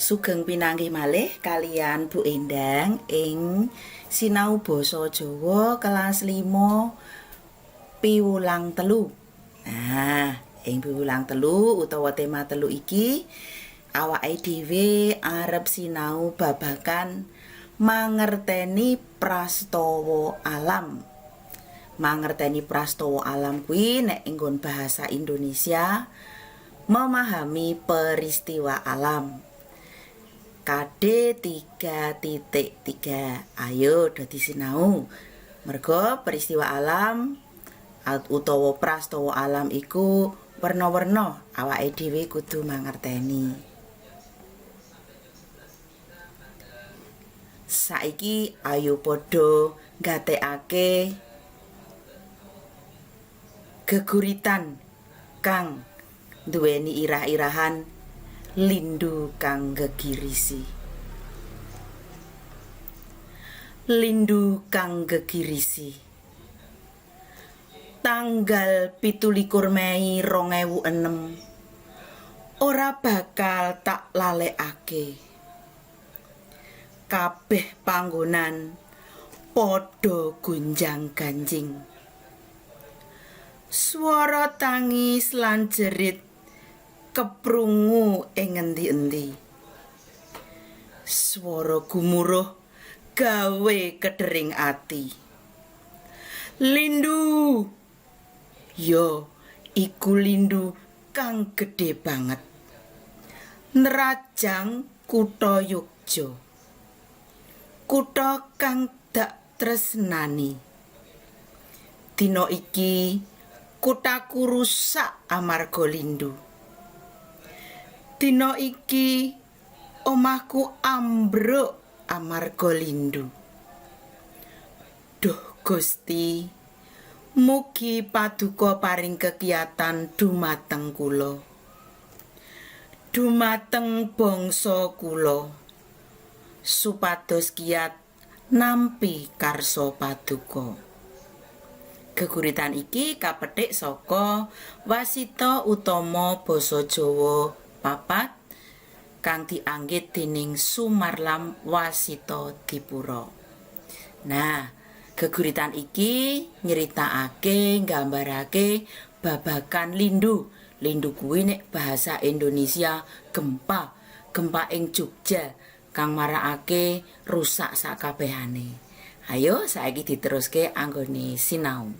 Sugeng pinanggih malih kalian Bu Endang ing sinau basa Jawa kelas 5 piwulang 3. Nah, ing piwulang 3 utawa tema 3 iki awake dhewe arep sinau babagan mangerteni prastawa alam. Mangerteni prastawa alam kuwi nek nggon bahasa Indonesia memahami peristiwa alam. KD 3.3. Ayo do disinau. Mergo peristiwa alam utawa prastawa alam iku werna-werna, awake dhewe kudu mangerteni. Saiki ayo padha nggatekake geguritan kang duweni irah-irahan lindu kang gegirisi. Lindu kang gegirisi. Tanggal 27 Mei 2006 ora bakal tak lalekake. Kabeh panggonan padha gonjang-ganjing. Swara tangis lan jerit keprungu ing ngendi-endi. Swara gumuruh gawe kedering ati. Lindu. Yo, iku lindu kang gedhe banget. Nerajang kutha Yogya. Kutha kang dak tresnani. Dina iki kuthaku rusak amarga lindu. Dina iki omahku ambruk amarga lindu. Duh Gusti, mugi paduka paring kekiyatan dumateng kula. Dumateng bangsa kula. Supados kiyat nampi karsa paduka. Geguritan iki kapethik saka Wasita Utama Basa Jawa 4 kang dianggit dening Sumarlam Wasita Dipura. Nah, geguritan iki nyeritakake, nggambarake babagan lindu. Lindu kuwi nek bahasa Indonesia gempa, gempa ing Jogja kang marakake rusak sakabehane. Ayo saiki diteruske anggone sinau.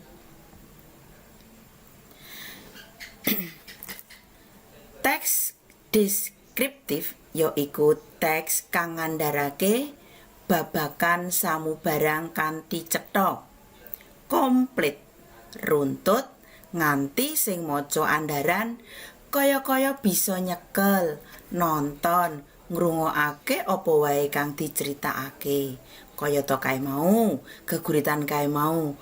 Teks deskriptif yaiku teks kang ngandharake babagan samubarang kanthi cetha, komplit, runtut nganti sing maca andharan kaya-kaya bisa nyekel, nonton, ngrungokake apa wae kang diceritakake. Kayata kae mau, geguritan kae mau.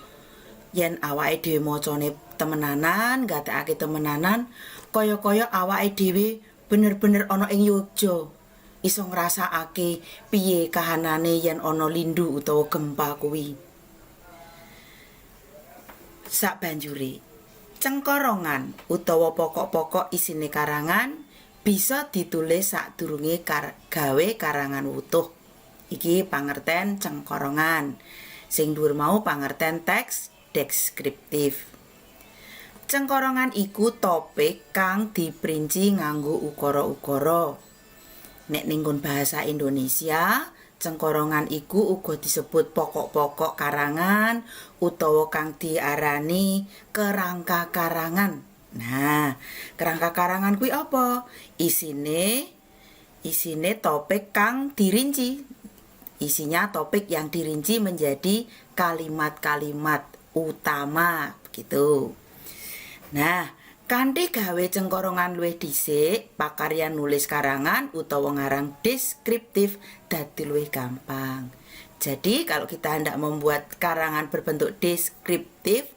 Yen awake dhewe macane temenanan, nggatekake temenanan, kaya-kaya awake dhewe bener-bener ana ing Yogya. Iso ngrasakake piye kahanane yen ana lindu utawa gempa kuwi. Sabanjure, cengkorongan utawa pokok-pokok isine karangan bisa ditulis sadurunge gawe karangan wutuh. Iki pangerten cengkorongan. Sing dhuwur mau pangerten teks deskriptif. Cengkorongan iku topik kang diprinci nganggo ukara-ukara. Nek ning nggon bahasa Indonesia, cengkorongan iku uga disebut pokok-pokok karangan utawa kang diarani kerangka karangan. Nah, kerangka karangan kuwi apa? Isine topik kang dirinci. Isinya topik yang dirinci menjadi kalimat-kalimat utama begitu. Nah, kanthi gawe cengkorongan luwih dhisik, pakaryan nulis karangan utawa ngarang deskriptif dadi luwih gampang. Jadi, kalau kita hendak membuat karangan berbentuk deskriptif,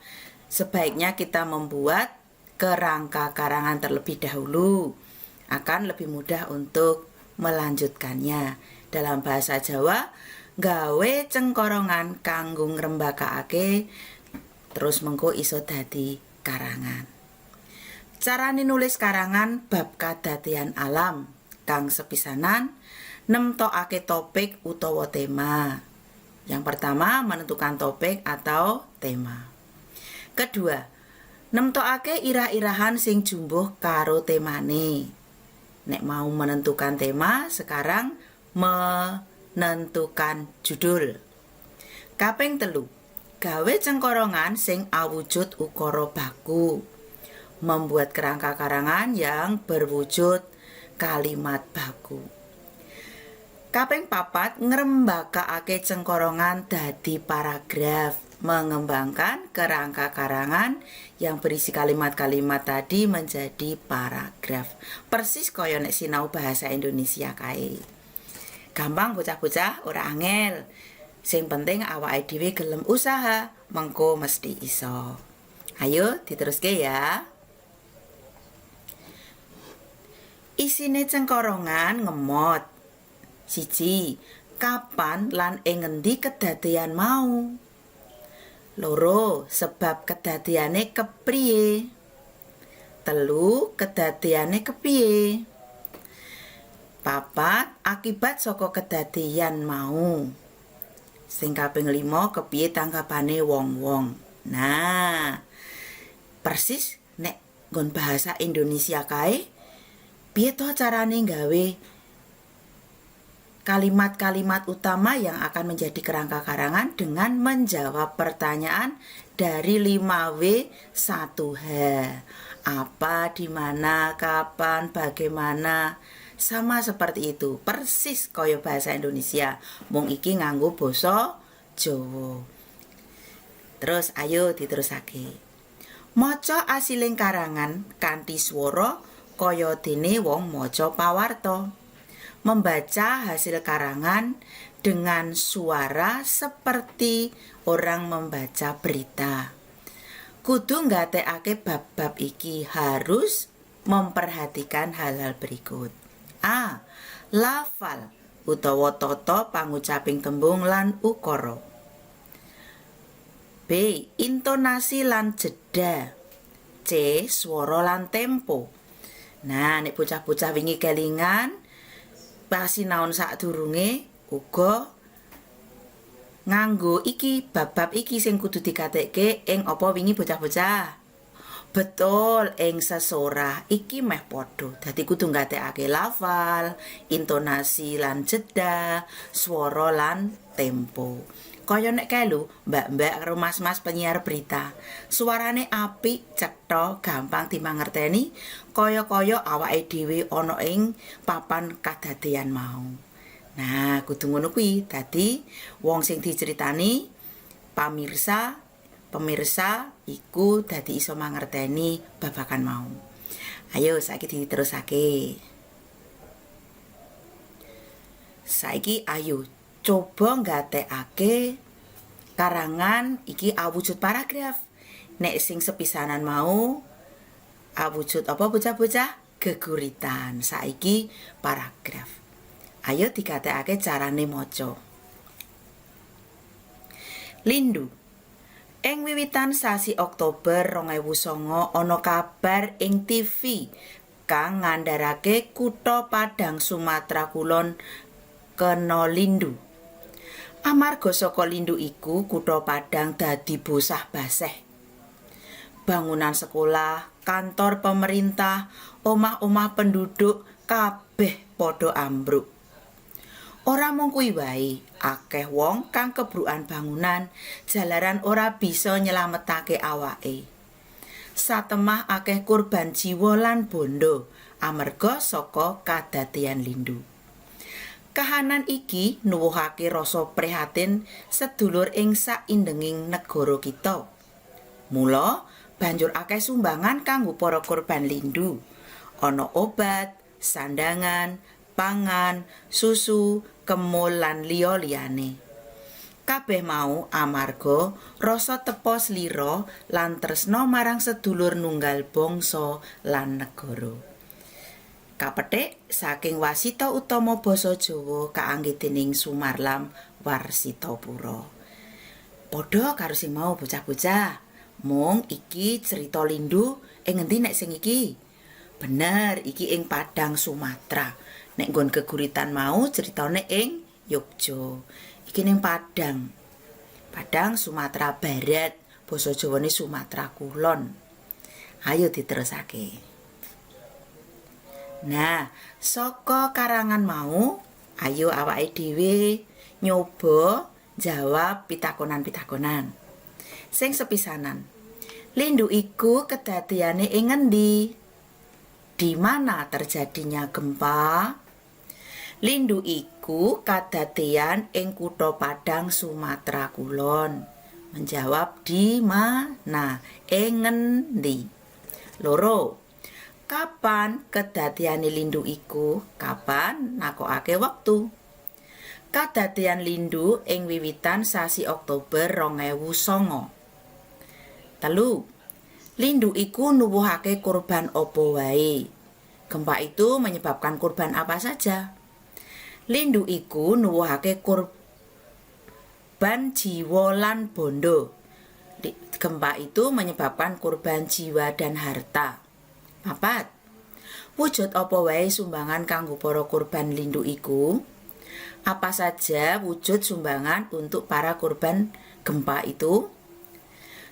sebaiknya kita membuat kerangka karangan terlebih dahulu. Akan lebih mudah untuk melanjutkannya. Dalam bahasa Jawa, gawe cengkorongan kanggo ngrembakake terus mengko iso dadi karangan. Carane nulis karangan bab kadadean alam. Kang sepisanan, nemtokake topik utawa tema. Yang pertama, menentukan topik atau tema. Kedua, nemtokake irah-irahan sing jumbuh karo temane. Nek mau menentukan tema, sekarang menentukan judul. Kaping telu, gawe cengkorongan sing awujud ukara baku. Membuat kerangka karangan yang berwujud kalimat baku. Kaping papat, ngrembakakake cengkorongan dadi paragraf, mengembangkan kerangka karangan yang berisi kalimat-kalimat tadi menjadi paragraf. Persis kaya nek sinau bahasa Indonesia kae. Gampang bocah-bocah, ora angel. Sing penting awake dhewe gelem usaha, mengko mesti iso. Ayo diteruske ya. Isine cengkorongan ngemot. 1. Kapan lan ing ngendi kedadean mau? 2. Sebab kedadeane kepriye? 3. Kedadeane kepiye? 4. Akibat saka kedadean mau. Sing kaping 5, kepiye tanggapane wong-wong. Nah, persis nek nggon bahasa Indonesia kae, piye to carane gawe kalimat-kalimat utama yang akan menjadi kerangka karangan dengan menjawab pertanyaan dari 5W 1H. Apa, di mana, kapan, bagaimana. Sama seperti itu, persis kaya bahasa Indonesia. Mung iki nganggo basa Jawa. Terus ayo diterusake. Maca asiling karangan kanthi swara kaya dene wong maca pawarta. Membaca hasil karangan dengan suara seperti orang membaca berita. Kudu nggatekake bab-bab iki, harus memperhatikan hal-hal berikut. A. Lafal utawa tata pangucaping tembung lan ukara. B. Intonasi lan jeda. C. Swara lan tempo. Nah, nek bocah-bocah wingi kelingan pasinaon sadurunge uga nganggo iki, bab-bab iki sing kudu digatekke ing apa wingi bocah-bocah? Betul, ing sesorah iki meh padha. Dadi kudu nggatekake lafal, intonasi lan jeda, swara lan tempo. Kaya nek kae lho, mbak-mbak karo mas-mas penyiar berita. Suarane apik, cetha, gampang dimangerteni, kaya-kaya awake dhewe ana ing papan kadadeyan mau. Nah, kudu ngono kuwi. Dadi wong sing diceritani pamirsa, pemirsa iku dadi iso mangerteni babagan mau. Ayo saiki diterusake. Saiki ayo coba nggatekake karangan iki awujud paragraf. Nek sing sepisanan mau awujud apa bocah-bocah? Geguritan. Saiki paragraf. Ayo digatekake carane maca. Lindu. Ing wiwitan sasi Oktober 2009 ana kabar ing TV kang ngandharake kutha Padang Sumatera Kulon kena lindu. Amarga saka lindu iku kutha Padang dadi bosah baseh. Bangunan sekolah, kantor pemerintah, omah-omah penduduk kabeh padha ambruk. Ora mung kuwi wae, akeh wong kang kebrukan bangunan jalaran ora bisa nyelametake awake. Satemah akeh kurban jiwa lan bondo amarga saka kadadeyan lindu. Kahanan iki nuwuhake rasa prihatin sedulur ing saindenging negara kita. Mula banjur akeh sumbangan kanggo para korban lindu. Ana obat, sandangan, pangan, susu, kemul lan liya-liyane. Kabeh mau amarga rasa tepa slira lan tresna marang sedulur nunggal bangsa lan negara. Kapetik saking wasita utama basa Jawa kaangge dening Sumarlam Warsitapura. Padha karo sing mau bocah-bocah. Mung iki cerita lindu ing ngendi nek sing iki? Bener, iki ing Padang Sumatera. Nek nggon geguritan mau critane ing Yogya. Iki ning Padang. Padang, Sumatera Barat, basa Jawane Sumatera Kulon. Ayo diterusake. Nah, saka karangan mau, ayo awake dhewe nyoba jawab pitakonan-pitakonan. Sing sepisanan, lindu iku kedadeyane ing ngendi? Di mana terjadinya gempa? Lindu iku kadadeyan ing kutha Padang, Sumatera Kulon. Menjawab di mana, ing ngendi. Loro, kapan kedadeyane lindu iku? Kapan nakokake wektu? Kadadeyan lindu ing wiwitan sasi Oktober 2009. Telu, lindu iku nuwuhake korban apa wae? Gempa itu menyebabkan korban apa saja? Lindu iku nuwuhake korban jiwa lan bondo. Gempa itu menyebabkan korban jiwa dan harta. Papat, wujud apa wae sumbangan kanggo para korban lindu iku? Apa saja wujud sumbangan untuk para korban gempa itu?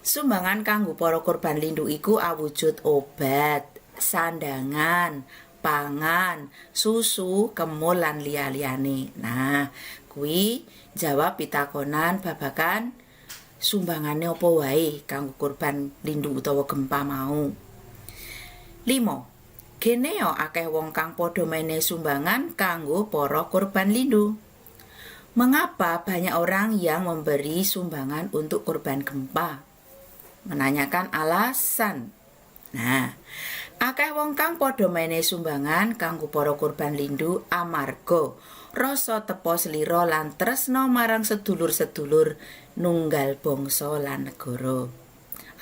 Sumbangan kanggo para korban lindu iku awujud obat, sandangan, pangan, susu, kemul lan liya-liyane. Nah, kuwi jawab pitakonan babagan sumbangane apa wae kanggo korban lindu utawa gempa mau. 5. Geneo akeh wong kang padha menehi sumbangan kanggo para korban lindu. Mengapa banyak orang yang memberi sumbangan untuk korban gempa? Menanyakan alasan. Nah, akeh wong kang padha menehi sumbangan kanggo para korban lindu amarga rasa tepa slira lan tresna marang sedulur-sedulur nunggal bangsa lan negara.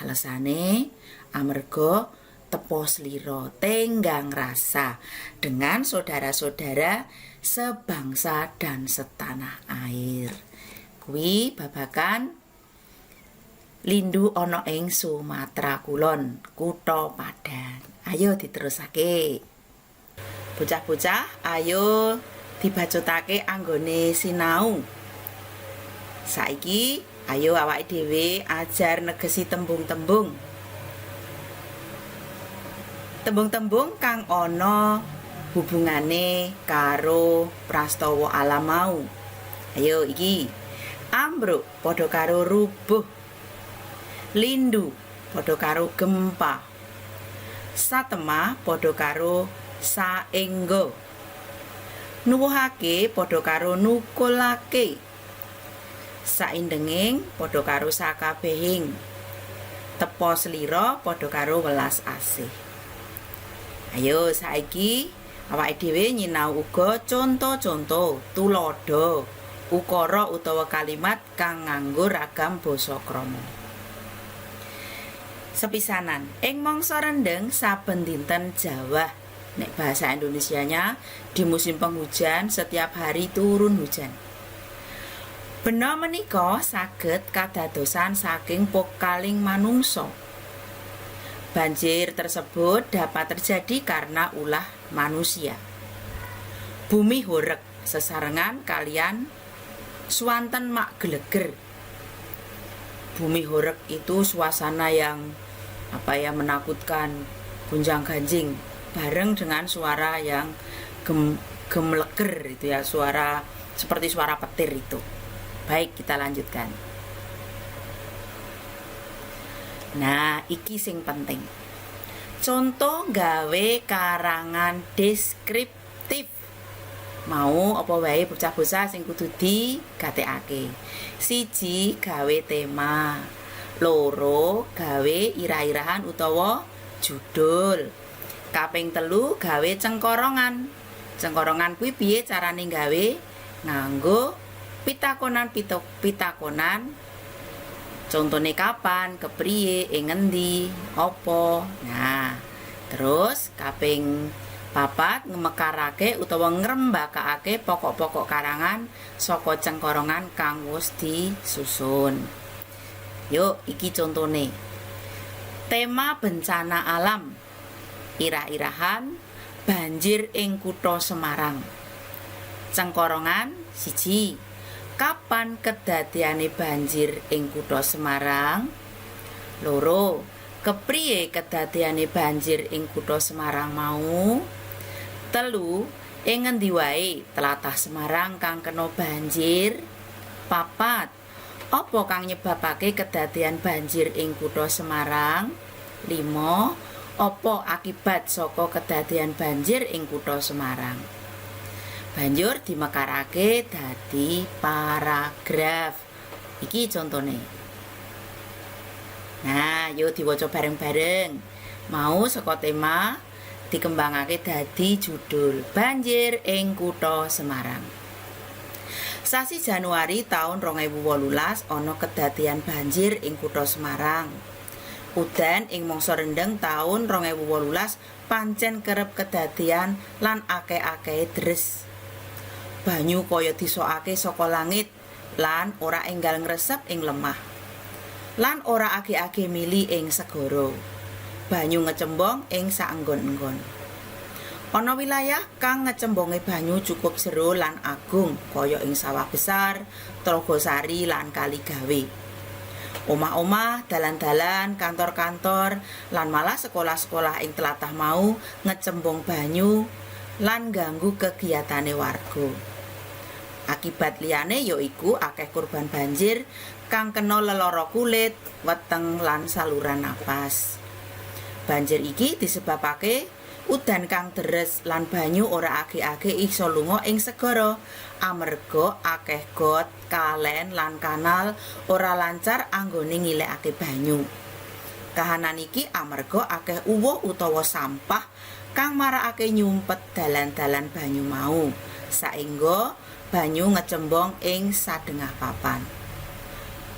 Alasane amarga tepa slira, tenggang rasa dengan saudara-saudara sebangsa dan setanah air. Kuwi babagan lindu ana ing Sumatera Kulon, Kutha Padang. Ayo diterusake. Bocah-bocah, ayo dibacutake anggone sinau. Saiki ayo awake dhewe ajar negesi tembung-tembung. Tembung-tembung kang ana hubungane karo prastawa alam mau. Ayo iki. Ambruk padha karo rubuh. Lindu padha karo gempa. Satemah padha karo saengga. Nuwuhake padha karo nukulake. Saindenging padha karo sakabehing. Tepa slira padha karo welas asih. Ayo saiki awake dhewe nyinau uga conto-conto tuladha ukara utawa kalimat kang nganggo ragam basa krama. Sepisanan, ing mangsa rendheng saben dinten jawah. Nek bahasa Indonesianya, di musim penghujan setiap hari turun hujan. Bena menika saged kadadosan saking pokaling manungsa. Banjir tersebut dapat terjadi karena ulah manusia. Bumi horeg sesarengan kaliyan swanten mak geleger. Bumi horeg itu suasana yang apa ya, menakutkan, gonjang-ganjing bareng dengan suara yang gemleger itu ya, suara seperti suara petir itu. Baik, kita lanjutkan. Nah, iki sing penting. Contoh gawe karangan deskriptif. Mau apa wae bocah-bocah sing kudu digatekake. Siji, gawe tema. Loro, gawe irah-irahan utawa judul. Kaping telu, gawe cengkorongan. Cengkorongan kuwi piye carane gawe? Nganggo pitakonan pitakonan. Contone kapan, kepriye, ing ngendi, apa. Nah, terus kaping papat ngemekarake utawa ngrembakake pokok-pokok karangan saka cengkorongan kang wis disusun. Yuk, iki contone. Tema bencana alam. Irah-irahan Banjir ing Kutha Semarang. Cengkorongan 1. Kapan kedadeane banjir ing Kutha Semarang? 2. Kepriye kedadeane banjir ing Kutha Semarang mau? 3. Ing ngendi wae tlatah Semarang kang kena banjir? 4. Apa kang nyebabake kedadean banjir ing Kutha Semarang? 5. Apa akibat saka kedadean banjir ing Kutha Semarang? Banjur dimekarake dadi paragraf. Iki contone. Nah, yuk diwaca bareng-bareng. Mau saka tema dikembangake dadi judul Banjir ing Kutha Semarang. Sasi Januari taun 2018 ana kedadean banjir ing Kutha Semarang. Udan ing mangsa rendheng taun 2018 pancen kerep kedadean lan akeh-akehe deres. Banyu kaya disokake saka langit lan ora enggal ngresep ing lemah. Lan ora age-age mili ing segara. Banyu ngecembong ing saenggon-enggon. Ana wilayah kang ngecembonge banyu cukup jero lan agung kaya ing Sawah Besar, Tlogosari lan Kaligawe. Omah-omah, dalan-dalan, kantor-kantor, lan malah sekolah-sekolah ing tlatah mau ngecembong banyu lan ganggu kegiatane warga. Akibat liyane yaiku akeh korban banjir kang kena lelara kulit, weteng lan saluran napas. Banjir iki disebabake udan kang deres lan banyu ora age-age iso lunga ing segara amarga akeh got, kalen lan kanal ora lancar anggone ngilekake banyu. Kahanan iki amarga akeh uwuh utawa sampah kang marakake nyumpet dalan-dalan banyu mau, saengga banyu ngecembong ing sadengah papan.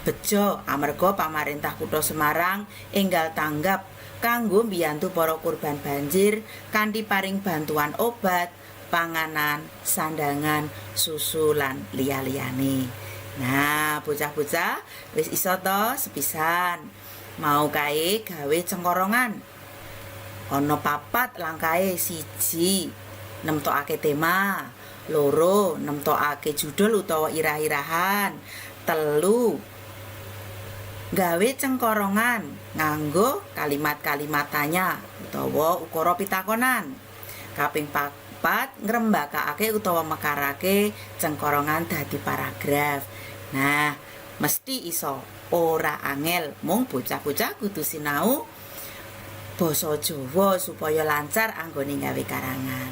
Bejo amarga pamarentah Kutha Semarang enggal tanggap kanggo mbiyantu para korban banjir kanthi paring bantuan obat, panganan, sandangan, susu lan liya-liyane. Nah, bocah-bocah wis iso to sepisan. Mau kae gawe cengkorongan. Ana papat langkahe: 1, nemtokake tema, 2, nemtokake judul utawa irah-irahan, 3, gawe cengkorongan nganggo kalimat-kalimat tanya utawa ukara pitakonan. Kaping 4, ngrembakake utawa mekarake cengkorongan dadi paragraf. Nah, mesti iso, ora angel, mung bocah-bocah kudu sinau basa Jawa supaya lancar anggone gawe karangan.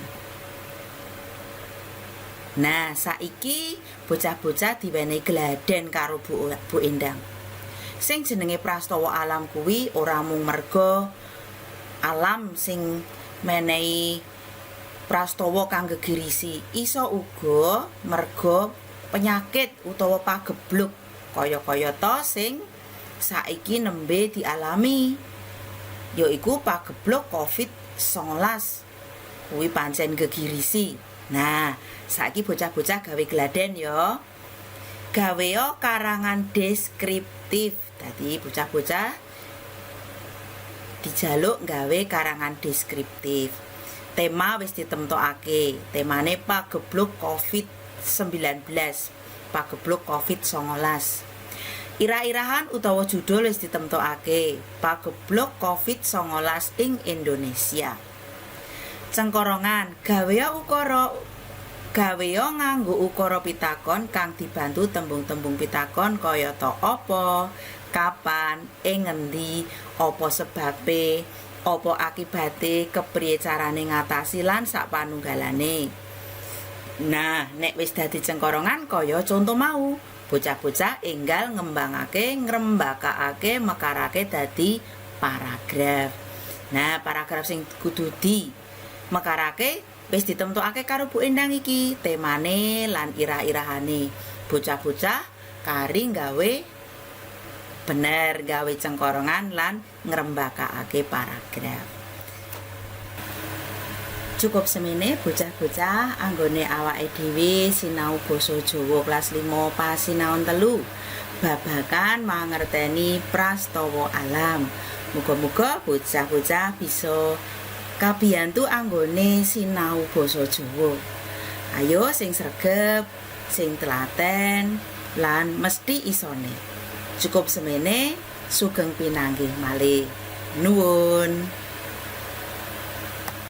Nah, saiki bocah-bocah diwenehi gladen karo Bu Endang. Sing jenenge prastawa alam kuwi ora mung merga alam sing menehi prastawa kang gegirisi, iso uga merga penyakit utawa pagebluk kaya-kaya ta sing saiki nembe dialami, yaiku pagebluk Covid-19. Kuwi pancen gegirisi. Nah, saiki bocah-bocah gawe gladen ya. Gawe karangan deskriptif. Dadi bocah-bocah dijaluk gawe karangan deskriptif. Tema wis ditemtokake. Temane pagebluk Covid-19, pagebluk Covid-19. Irah-irahan utawa judul wis ditemtokake, pagebluk Covid-19 ing Indonesia. Cengkorongan, gawe ukara gawe nganggo ukara pitakon kang dibantu tembung-tembung pitakon kayata apa, kapan, ing ngendi, apa sebabe, apa akibate, kepriye carane ngatasi lan sak panunggalane. Nah, nek wis dadi cengkorongan kaya conto mau, bocah-bocah enggal ngembangake, ngrembakake, mekarake dadi paragraf. Nah, paragraf sing kudu di mekarake wis ditemtokake karo Bu Endang iki, temane lan irah-irahane. Bocah-bocah kari gawe bener gawe cengkorongan lan ngrembakake paragraf. Cukup semene, bocah-bocah, anggone awake dhewe sinau basa Jawa kelas 5 pasinaon 3 babagan mangerteni prastawa alam. Muga-muga bocah-bocah bisa Kabiyantu anggone sinau basa Jawa. Ayo sing sregep, sing telaten, lan mesti isone. Cukup semene, sugeng pinanggih malih. Nuwun.